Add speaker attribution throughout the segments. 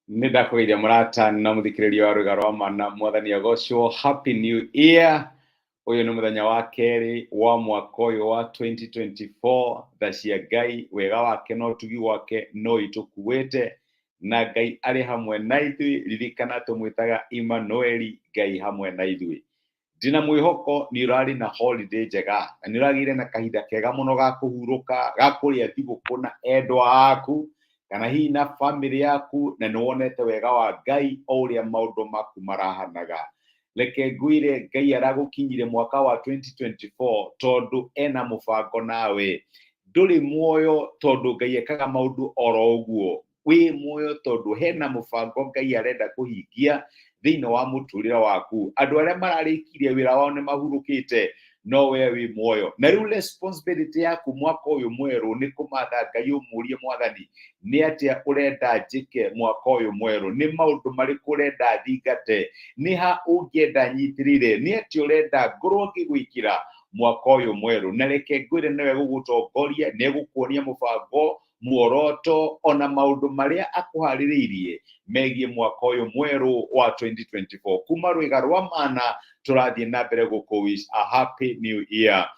Speaker 1: Nĩ ndakũgeithia mũrata na mũthikĩrĩria wa rwĩga rwa mana. Mwathani agocwo. Happy New Year. Ũyũ nĩ mũthenya wa kerĩ wa mwaka ũyũ wa 2024. Tha cia Ngai, wega wake na ũtugi wake no itũkuĩte, na Ngai arĩ hamwe na ithuĩ. Ririkana tũmwĩtaga Immanueli, Ngai hamwe na ithuĩ. Ndĩna mwĩhoko nĩ ũrarĩ na holiday njega na nĩ ũragĩire na kahinda kega mũno ga kũhurũka, ga kũrĩa thigũkũ na endwa aku kana hihi na bamĩrĩ yaku, na nĩ wonete wega wa Ngai o ũrĩa maũndũ maku marahanaga. Reke ngwĩre, Ngai aragũkinyire mwaka wa 2024 tondũ ena mũbango nawe. Ndũrĩ muoyo tondũ Ngai ekaga maũndũ oro ũguo. Wĩ muoyo tondũ hena mũbango Ngai arenda kũhingia thĩinĩ wa mũtũrĩre waku. Andũ arĩa mararĩkirie wĩra wao nĩ mahurũkĩte, no we wĩ muoyo. Na rĩu responsibility yaku mwaka ũyũ mwerũ nĩ kũmatha Ngai, ũmũrie, "Mwathani, nĩ atĩa ũrenda njĩke mwaka ũyũ mwerũ? Nĩ maũndũ marĩkũ ũrenda thingate? Nĩ ha ũngĩenda nyitĩrĩre? Nĩ atĩa ũrenda ngorwo ngĩgwĩkĩra mwaka ũyũ mwerũ?" Na reke ngwĩre, nĩwe gũgũtongoria, nĩ egũkuonia mũbango, muoroto ona maũndũ marĩa akũharĩrĩirie megiĩ mwaka ũyũ mwerũ wa 2024. Kuma rwĩga rwa mana tũrathiĩ na mbere gũkũ wish a happy new year.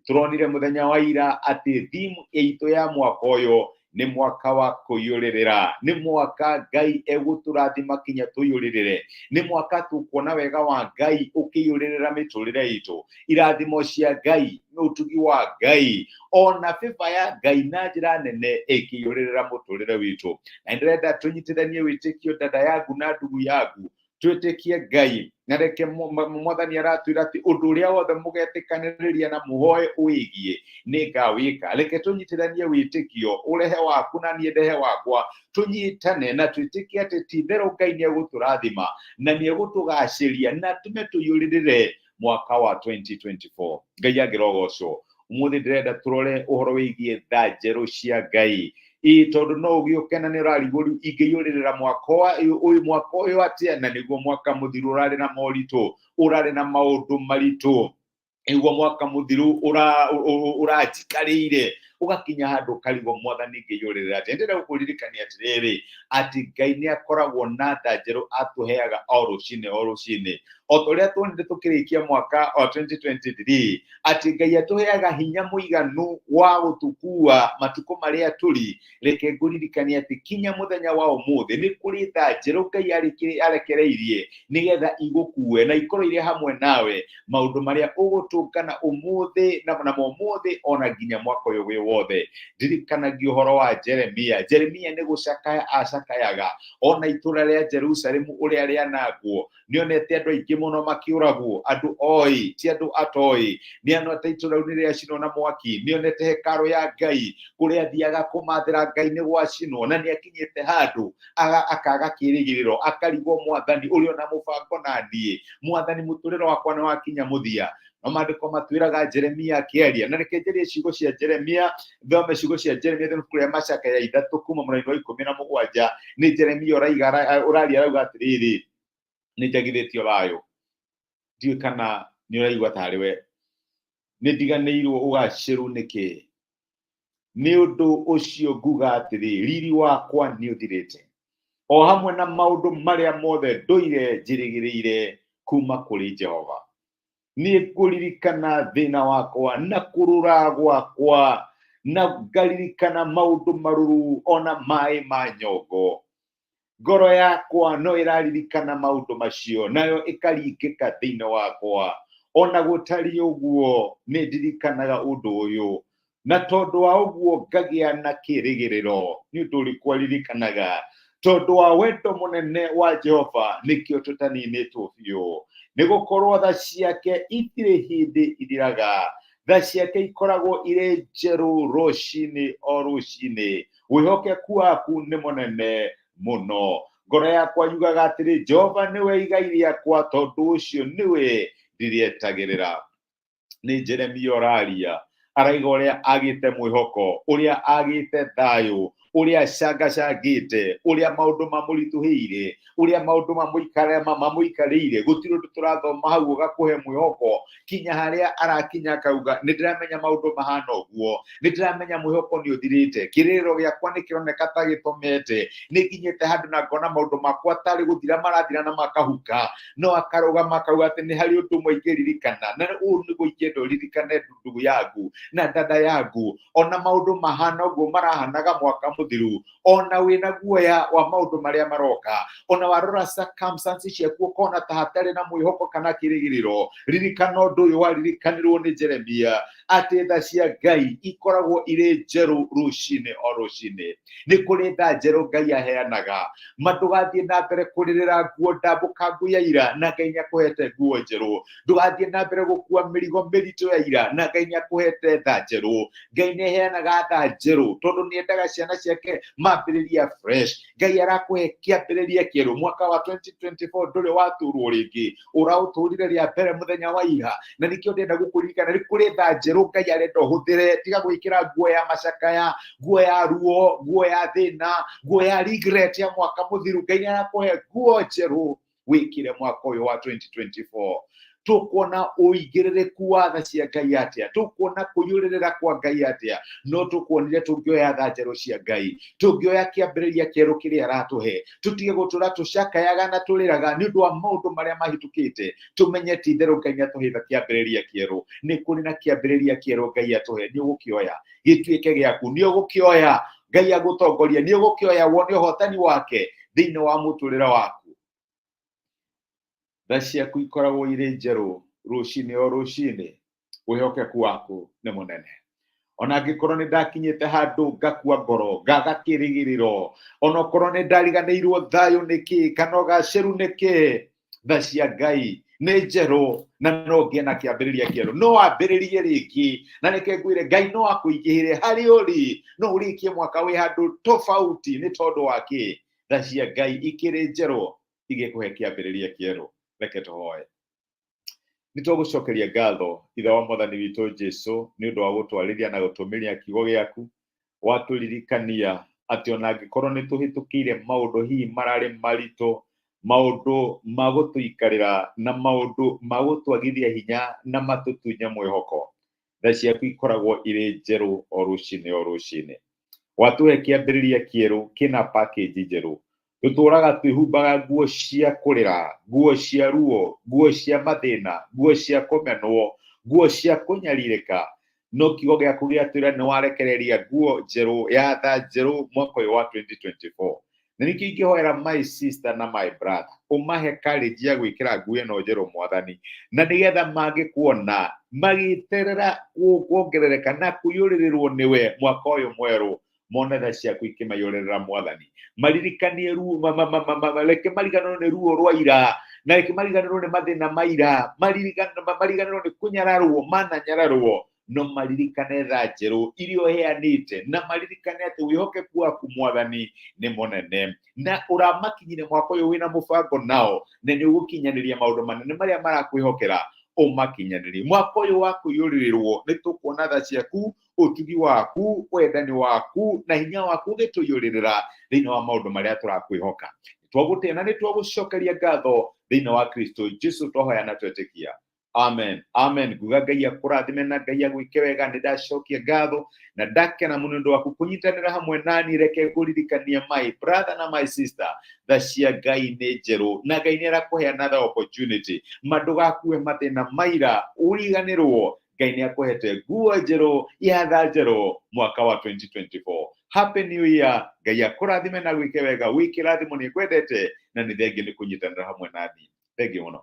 Speaker 1: Tũronire mũthenya wa ira atĩ theme itũ ya mwaka ũyũ nĩ mwaka wa kũiyũrĩrĩra. Nĩ mwaka Ngai egũtũrathima kinya tũiyũrĩrĩre. Nĩ mwaka tũkuona wega wa Ngai ũkĩiyũrĩrĩra mĩtũrĩre itũ, irathimo cia Ngai, ũtugi wa Ngai ona favor ya Ngai na njĩra nene ĩkĩiyũrĩrĩra mũtũrĩre witũ. Na ndĩrenda tũnyitithanie wĩtĩkio, dada yangu na ndugu yangu, twĩtĩkie Ngai. Na reke Mwathani aratwĩra atĩ ũndũ ũrĩa wothe mũgetĩkanĩrĩria na mũhoe ũwĩgiĩ, nĩ ngawĩka. Reke tũnyitithanie wĩtĩkio, ũrehe waku na niĩ ndehe wakwa, tũnyitane na twĩtĩkie atĩ ti itherũ Ngai nĩ egũtũrathima na nĩ egũtũgacĩria na tũme tũiyũrĩrĩre mwaka wa 2024. Ngai angĩrogocwo. Ũmũthĩ ndĩrenda tũrore ũhoro wĩgiĩ tha njerũ cia Ngai. Ĩ tondũ no ũgĩũke na nĩ ũrarigwo, rĩu ingĩiyũrĩrĩra mwaka ũyũ, mwaka ũyũ atĩa? Na nĩguo mwaka mũthiru ũrarĩ na moritũ, ũrarĩ na maũndũ maritũ, nĩguo mwaka mũthiru ũranjikarĩire, ũgakinya handũ ũkarigwo, "Mwathani, ngĩiyũrĩrĩra atĩa?" Ndĩrenda gũkũririkania atĩrĩrĩ, atĩ Ngai nĩ akoragwo na tha njerũ atũheaga o rũcinĩ o rũcinĩ, o ta ũrĩa tuonire tũkĩrĩkia mwaka wa 2023, atĩ Ngai atũheaga hinya mũiganu wa gũtũkua matukũ marĩa tũrĩ. Reke ngũririkanie atĩ kinya mũthenya wa ũmũthĩ nĩ kũrĩ tha njerũ Ngai arekereirie nĩgetha igũkue na ikorwo irĩ hamwe nawe maũndũ marĩa ũgũtũngana ũmũthĩ na ũmũthĩ ona nginya mwaka ũyũ wĩ wothe. Ndirikanagia ũhoro wa Jeremia. Jeremia nĩ gũcakaya acakayaga ona itũra rĩa Jerusalemu ũrĩa rĩanangwo. Nĩonete andũ aingĩ mũno makĩũragwo, andũ oĩ ti andũ atoĩ. Nĩonete itũra rĩu nĩ rĩacinwo na mwaki. Nĩonete hekarũ ya Ngai kũrĩa athiaga kũmathĩra Ngai nĩ gwacinwo, na nĩ akinyĩte handũ akaga kĩrĩgĩrĩro, akarigwo, "Mwathani, ũrĩ ona mũbango na niĩ? Mwathani, mũtũrĩre wakwa nĩ wakinya mũthia." No maandĩko matwĩraga Jeremia akĩaria, na reke njarie ciugo cia Jeremia, thome ciugo cia Jeremia thĩinĩ ibuku rĩa Macakaya 3 kuma mũraini wa 17. Nĩ Jeremia ũraiga, ũraria, arauga atĩrĩrĩ, "Nĩ njagithĩtio thayũ." Ndiũĩ kana nĩ ũraigua tarĩ we. "Nĩ ndiganĩirwo ũgacĩru nĩkĩ? Nĩ ũndũ ũcio nguga atĩrĩ, riri wakwa nĩ ũthirĩte, o hamwe na maũndũ marĩa mothe ndũire njĩrĩgĩrĩire kuma kũrĩ Jehova. Nĩ ngũririkana thĩna wakwa na kũrũra gwakwa, na ngaririkana maũndũ marũrũ ona maĩ ma nyongo. Ngoro yakwa no ĩraririkana maũndũ macio, nayo ĩkaringĩka thĩinĩ wakwa. Ona gũtariĩ ũguo, nĩ ndirikanaga ũndũ ũyũ, na tondũ wa ũguo ngagĩa na kĩĩrĩgĩrĩro." Nĩ ũndũ ũrĩkũ aririkanaga? "Tondũ wa wendo mũnene wa Jehova nĩkĩo tũtaninĩtwo biũ, nĩ gũkorwo tha ciake itirĩ hĩndĩ ithiraga. Tha ciake ikoragwo irĩ njerũ rũcinĩ o rũcinĩ. Wĩhokeku waku nĩ mũnene mũno. Ngoro yakwa yugaga atĩrĩ, 'Jehova nĩwe igai rĩakwa, tondũ ũcio nĩwe ndĩrĩetagĩrĩra.'" Nĩ Jeremia ũraria, araiga ũrĩa agĩte mwĩhoko, ũrĩa agĩte thayũ. Ũrĩa acangacangĩte, ũrĩa maũndũ mamũritũhĩire, ũrĩa maũndũ mamũikarĩire. Gũtirĩ ũndũ tũrathoma hau ũgakũhe mwĩhoko kinya harĩa arakinya akauga nĩ ndĩramenya maũndũ mahana ũguo, nĩ ndĩramenya mwĩhoko nĩ ũthirĩte, kĩrĩrĩro gĩakwa nĩ kĩroneka ta gĩtomete, nĩ nginyĩte handũ na ngona maũndũ makwa tarĩ gũthira marathira na makahuka. No akarũgama akauga atĩ nĩ harĩ ũndũ ũmwe ingĩririkana, na ũũ nĩguo ingĩenda ũririkane, ndugu yangu na dada yangu. Ona maũndũ mahana ũguo marahanaga mwaka mũthiru, ona wĩna guoya wa maũndũ marĩa maroka, ona warora circumstances ciaku ũkona ta hatarĩ na mwĩhoko kana kĩrĩgĩrĩro, ririkana ũndũ ũyũ waririkanirwo nĩ Jeremia, atĩ tha cia Ngai ikoragwo irĩ njerũ rũcinĩ o rũcinĩ. Nĩ kũrĩ tha njerũ Ngai aheanaga. Ma ndũgathiĩ na mbere kũrĩrĩra nguo ndambũkangu ya ira, na Ngai nĩakũhete nguo njerũ. Ndũgathiĩ na mbere gũkua mĩrigo mĩritũ ya ira, na Ngai nĩakũhete tha njerũ. Ngai nĩaheanaga tha njerũ tondũ nĩendaga ciana ciake mambĩrĩria fresh. Ngai arakũhe kĩambĩrĩria kĩerũ. Mwaka wa 2024 ndũrĩ waturwo rĩngĩ, ũraũtũrire rĩa mbere mũthenya wa ira, na nĩkĩo ndĩrenda gũkũririkana nĩ kũrĩ tha njerũ Ngai arenda ũhũthĩre. Tiga gwĩkĩra nguo ya macakaya, nguo ya ruo, nguo ya thĩna, nguo ya regret ya mwaka mũthiru. Ngai nĩarakũhe nguo njerũ wĩkĩre mwaka ũyũ wa 2024. Tũkuona ũigĩrĩrĩku wa tha cia Ngai atĩa? Tũkuona kũiyũrĩrĩra kwa Ngai atĩa? No tũkuonire tũngĩoya tha njerũ cia Ngai, tũngĩoya kĩambĩrĩria kĩerũ kĩrĩa aratũhe, tũtige gũtũra tũcakayaga na tũrĩraga nĩ ũndũ wa maũndũ marĩa mahĩtũkĩte. Tũmenye ti itherũ Ngai nĩatũheire kĩambĩrĩria kĩerũ. Nĩ kũrĩ na kĩambĩrĩria kĩerũ Ngai atũhe. Nĩ ũgũkĩoya gĩtuĩke gĩaku? Nĩ ũgũkĩoya Ngai agũtongoria? Nĩ ũgũkĩoya wone ũhotani wake thĩinĩ wa mũtũrĩre waku? Tha ciaku ikoragwo irĩ njerũ rũcinĩ o rũcinĩ, wĩhokeku waku nĩ mũnene. Ona angĩkorwo nĩ ndakinyĩte handũ ngakua ngoro, ngaga kĩrĩgĩrĩro, ona okorwo nĩ ndariganĩirwo thayũ nĩ kĩ kana ũgacĩru nĩ kĩ, tha cia Ngai nĩ njerũ na no ngĩe na kĩambĩrĩria kĩerũ, no wambĩrĩrie rĩngĩ. Na reke ngwĩre, Ngai no akũingĩhĩre harĩ ũrĩ, no ũrĩkie mwaka wĩ handũ tofauti. Nĩ tondũ wa kĩ? Tha cia Ngai ikĩrĩ njerũ igĩkũhe kĩambĩrĩria kĩerũ. Reke tũhoe. Nĩ tũgũcokeria ngatho Ithe wa Mwathani witũ Jesu nĩ ũndũ wa gũtwarĩria na gũtũmĩria kiugo gĩaku. Watũririkania atĩ ona angĩkorwo nĩ tũhĩtũkĩire maũndũ hihi mararĩ maritũ, maũndũ ma gũtũikarĩra na maũndũ ma gũtwagithia hinya na matũtunye mwĩhoko, tha ciaku ikoragwo irĩ njerũ o rũcinĩ o rũcinĩ. Watũhe kĩambĩrĩria kĩerũ kĩna package njerũ. Tũtũraga twĩhumbaga nguo cia kũrĩra, nguo cia ruo, nguo cia mathĩna, nguo cia kũmenwo, nguo cia kũnyarirĩka, no kiugo gĩaku gĩatwĩra nĩ warekereria nguo njerũ ya tha njerũ mwaka ũyũ wa 2024. Na nĩkĩo ingĩhoera my sister na my brother, ũmahe courage ya gwĩkĩra nguo ĩno njerũ, Mwathani, na nĩgetha mangĩkuona magĩterera kuongerereka na kũiyũrĩrĩrwo nĩwe mwaka ũyũ mwerũ, mone tha ciaku ikĩmaiyũrĩrĩra. Mwathani, maririkanie ruo, reke mariganĩrwo nĩ ruo rwa ira, na reke mariganĩrwo nĩ mathĩna ma ira, mariganĩrwo nĩ kũnyararwo mananyararwo, no maririkane tha njerũ iria ũheanĩte, na maririkane atĩ wĩhokeku waku, Mwathani, nĩ mũnene, na ũramakinyire mwaka ũyũ wĩna mũbango nao, na nĩ ũgũkinyanĩria maũndũ manene marĩa marakwĩhokera ũmakinyanĩrie. Mwaka ũyũ wa kũiyũrĩrĩrwo nĩ tũkuona tha ciaku, ũtugi waku, wendani waku na hinya waku ũgĩtũiyũrĩrĩra thĩinĩ wa maũndũ marĩa tũrakwĩhoka. Twagũtĩa na nĩ twagũcokeria ngatho thĩinĩ wa Kristo Jesu twahoya na twetĩkia. Amen, amen. Nguga Ngai akũrathime na Ngai agwĩke wega. Nĩ ndacokia ngatho na ndakena mũno nĩ ũndũ waku kũnyitanĩra hamwe nani. Reke ngũririkanie, my brother na my sister, tha cia Ngai nĩ njerũ na Ngai nĩ arakũhe another opportunity. Ma ndũgakue mathĩna maira ũriganĩrwo. Ngai nĩ akũhete nguo njerũ ya tha njerũ mwaka wa 2024. Happy New Year! Ngai akũrathime na gwĩke wega. Wĩ kĩrathimo, nĩ ngwendete na nĩ thengiũ nĩ kũnyitanĩra hamwe nani. Thengiũ mũno.